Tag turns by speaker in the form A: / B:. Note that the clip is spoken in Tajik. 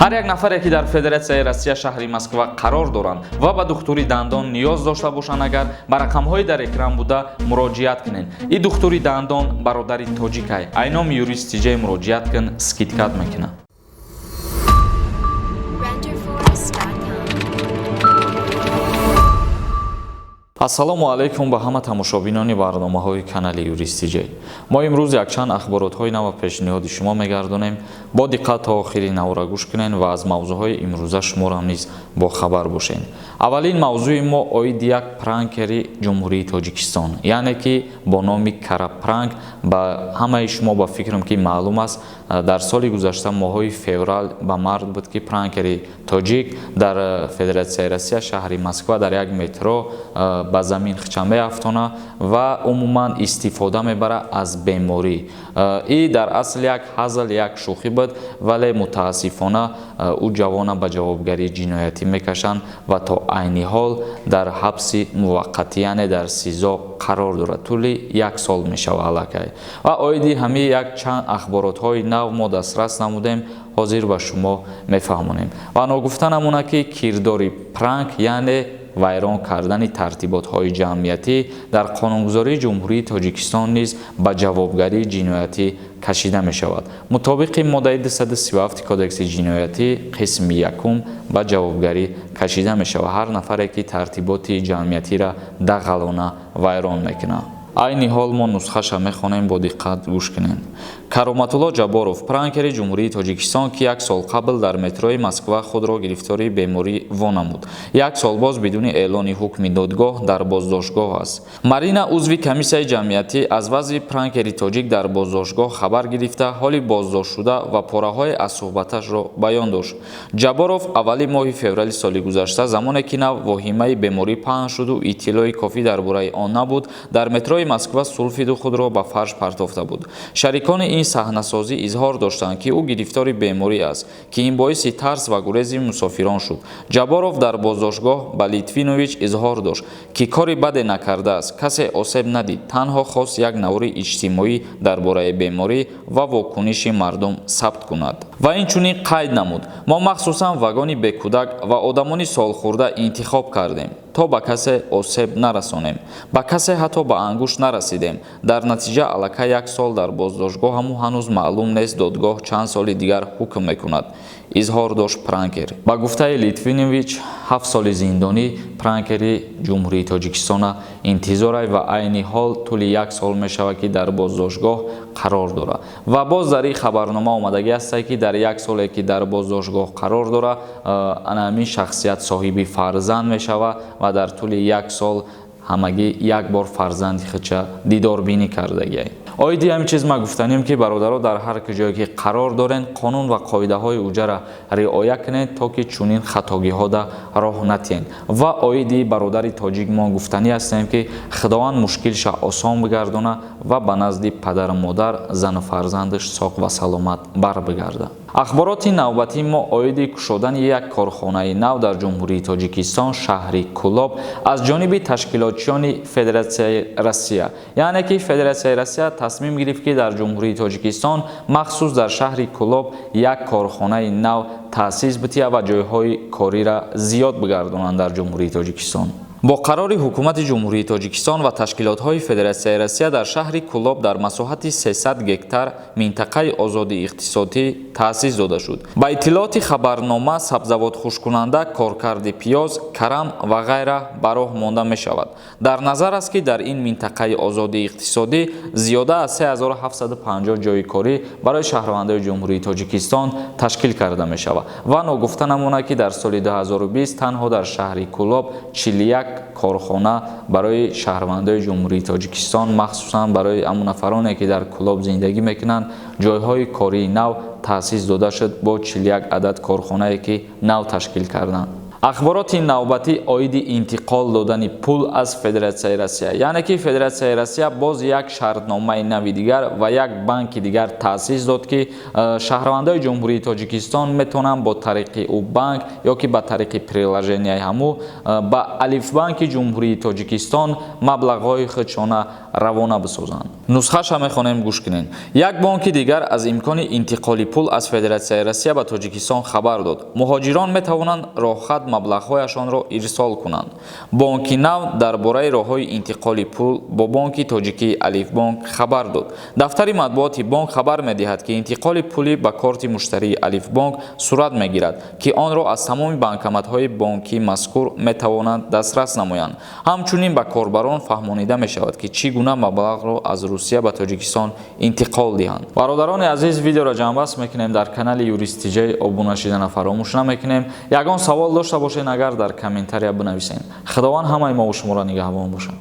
A: Ҳар як нафаре, ки дар Федератсияи Россия, шаҳри Москва қарор доранд ва ба духтури дандон ниёз дошта бошанд, агар ба рақамҳои дар экран буда муроҷиат кунед. И духтури дандон бародари тоҷикай. Ай номи Юрист Тиҷай муроҷиат кун, скидка т мекунад.
B: Renderforest.com.
A: Ассалому алайкум ба ҳама тамошобинони барномаҳои канали Юрист Тиҷай. Мо имрӯз якчанд ахборотҳои нава пешниҳоди шумо мегардонем. Бо диққат то охири навора гӯш кунед ва аз мавзӯъҳои имрӯза шуморо низ бохабар бошед. Аввалин мавзӯи мо оиди як пранкери Ҷумҳурии Тоҷикистон, яъне ки бо номи Карапранк. Ба ҳамаи шумо, ба фикрам, ки маълум аст, дар соли гузашта моҳои феврал ба март буд, ки пранкери тоҷик дар Федератсияи Россия, шаҳри Москва, дар як метро ба замин хича меафтона ва умуман истифода мебара аз беморӣ. И дар асл як ҳазл, як шӯхӣ буд, вале мутаассифона ӯ ҷавона ба ҷавобгарии ҷиноятӣ мекашанд ва то айни ҳол дар ҳабси муваққатӣ, яъне дар СИЗО қарор дорад. Тӯли як сол мешава аллакай. Ва оиди ҳамин як чанд ахборотҳои нав мо дастрас намудем, ҳозир ба шумо мефаҳмонем. Ва ногуфта намонад, ки кирдори пранк, яъне вайрон кардани тартиботҳои ҷамъиятӣ, дар қонунгузории Ҷумҳурии Тоҷикистон низ ба ҷавобгарии ҷиноятӣ кашида мешавад. Мутобиқи моддаи 237 Кодекси ҷиноятӣ, қисми якум, ба ҷавобгарӣ кашида мешавад ҳар нафаре, ки тартиботи ҷамъиятиро дағалона вайрон мекунад. Айни ҳол мо нусхаша мехонем, бо диққат гӯш кунем. Кароматулло Ҷабборов, пранкери Ҷумҳурии Тоҷикистон, ки як сол қабл дар метрои Москва худро гирифтори беморӣ вонамуд, як сол боз бидуни эълони ҳукми додгоҳ дар боздоштгоҳ аст. Марина, узви комиссияи ҷамъиятӣ, аз вазъи пранкери тоҷик дар боздоштгоҳ хабар гирифта, ҳоли боздоштшуда ва пораҳое аз суҳбаташро баён дошт. Ҷабборов аввали моҳи феврали соли гузашта, замоне ки нав воҳимаи беморӣ паҳн шуду иттилои кофӣ дар бораи он набуд, дар метрои Москва сулфиду худро ба фарш партофта буд. Шарикони ин саҳнасозӣ изҳор доштанд, ки ӯ гирифтори беморӣ аст, ки ин боиси тарс ва гурези мусофирон шуд. Ҷабборов дар боздоштгоҳ ба Литвинович изҳор дошт, ки кори баде накардааст, касе осеб надид, танҳо хост як навори иҷтимоӣ дар бораи беморӣ ва вокуниши мардум сабт кунад. Ва инчунин қайд намуд: «Мо махсусан вагони бекӯдак ва одамони солхӯрда интихоб кардем, то ба касе осеб нарасонем. Ба касе ҳатто ба ангушт нарасидем». Дар натиҷа аллакай як сол дар боздоштгоҳаму ҳанӯз маълум нест, додгоҳ чанд соли дигар ҳукм мекунад, изҳор дошт пранкер. Ба гуфтаи Литвинович, 7 соли зиндонӣ пранкери Ҷумҳурии Тоҷикистона интизорай ва айни ҳол тӯли як сол мешавад, ки дар боздоштгоҳ қарор дорад. Ва боз дар ин хабарнома омадагӣ ҳастад, ки дар як соле, ки дар боздоштгоҳ қарор дорад, ана ҳамин шахсият соҳиби фарзанд мешавад ва дар тӯли як сол ҳамагӣ як бор фарзанди худша дидорбинӣ кардагиай. Оиди ҳамин чиз ма гуфтанем, ки бародаро, дар ҳар ҷое ки қарор дорен, қонун ва қоидаҳои уҷара риоя кунед, то ки чунин хатогиҳода роҳ натиҳед. Ва оиди бародари тоҷик мо гуфтанӣ ҳастем, ки Худованд мушкилша осон бигардона ва ба назди падару модар, зану фарзандаш соқ ва саломат барбигарда. Ахбороти навбатии мо оиди кушодани як корхонаи нав дар Ҷумҳурии Тоҷикистон, шаҳри Кӯлоб, аз ҷониби ташкилотчиёни Федератсияи Россия. Яъне ки Федератсияи Россия тасмим гирифт, ки дар Ҷумҳурии Тоҷикистон, махсус дар шаҳри Кӯлоб, як корхонаи нав таъсис битиҳад ва ҷойҳои кориро зиёд бигардонанд дар Ҷумҳурии Тоҷикистон. Бо қарори Ҳукумати Ҷумҳурии Тоҷикистон ва ташкилотҳои Федератсияи Россия дар шаҳри Кӯлоб дар масоҳати 300 гектар минтақаи озоди иқтисодӣ таъсис дода шуд. Ба иттилооти хабарнома, сабзавотхушккунанда, коркарди пиёз, карам ва ғайра ба роҳ монда мешавад. Дар назар аст, ки дар ин минтақаи озоди иқтисодӣ зиёда аз 3750 ҷойи корӣ барои шаҳрвандои Ҷумҳурии Тоҷикистон ташкил карда мешавад. Ва ногуфта намонад, ки дар соли 2020 танҳо дар шаҳри Кӯлоб 41 корхона барои шаҳрвандои Ҷумҳурии Тоҷикистон, махсусан барои ҳамон нафароне, ки дар Кӯлоб зиндагӣ мекунанд, ҷойҳои кории нав таъсис дода шуд бо 41 адад корхонае, ки нав ташкил карданд. Ахбороти навбатӣ оиди интиқол додани пул аз Федератсияи Россия. Яъне ки Федератсияи Россия боз як шартномаи нави дигар ва як банки дигар таъсис дод, ки шаҳрвандои Ҷумҳурии Тоҷикистон метавонанд бо тариқи ӯ банк ё ки ба тариқи приложенияи ҳамӯ ба Алифбанки Ҷумҳурии Тоҷикистон маблағҳои худшона равона бисозанд. Нусхаша мехонем, гӯш кунед. Як бонки дигар аз имкони интиқоли пул аз Федератсияи Россия ба Тоҷикистон хабар дод. Муҳоҷирон метавонанд роҳхат маблағҳояшонро ирсол кунанд. Бонки нав дар бораи роҳҳои интиқоли пул бо бонки тоҷикии Алифбонк хабар дод. Дафтари матбуоти бонк хабар медиҳад, ки интиқоли пулӣ ба корти муштарии Алифбонк сурат мегирад, ки онро аз тамоми банкоматҳои бонкии мазкур метавонанд дастрас намоянд. Ҳамчунин ба корбарон фаҳмонида мешавад, ки чӣ гуна маблағро аз Русия ба Тоҷикистон интиқол диҳанд. Бародарони азиз, видеоро ҷамъбаст мекунем. Дар канали Юрист Тиҷай обуна шидана фаромӯш намекунем. Ягон савол дошта бошед, агар дар комментария бинависед. Худованд ҳамаи мову шуморо нигаҳбон бошад.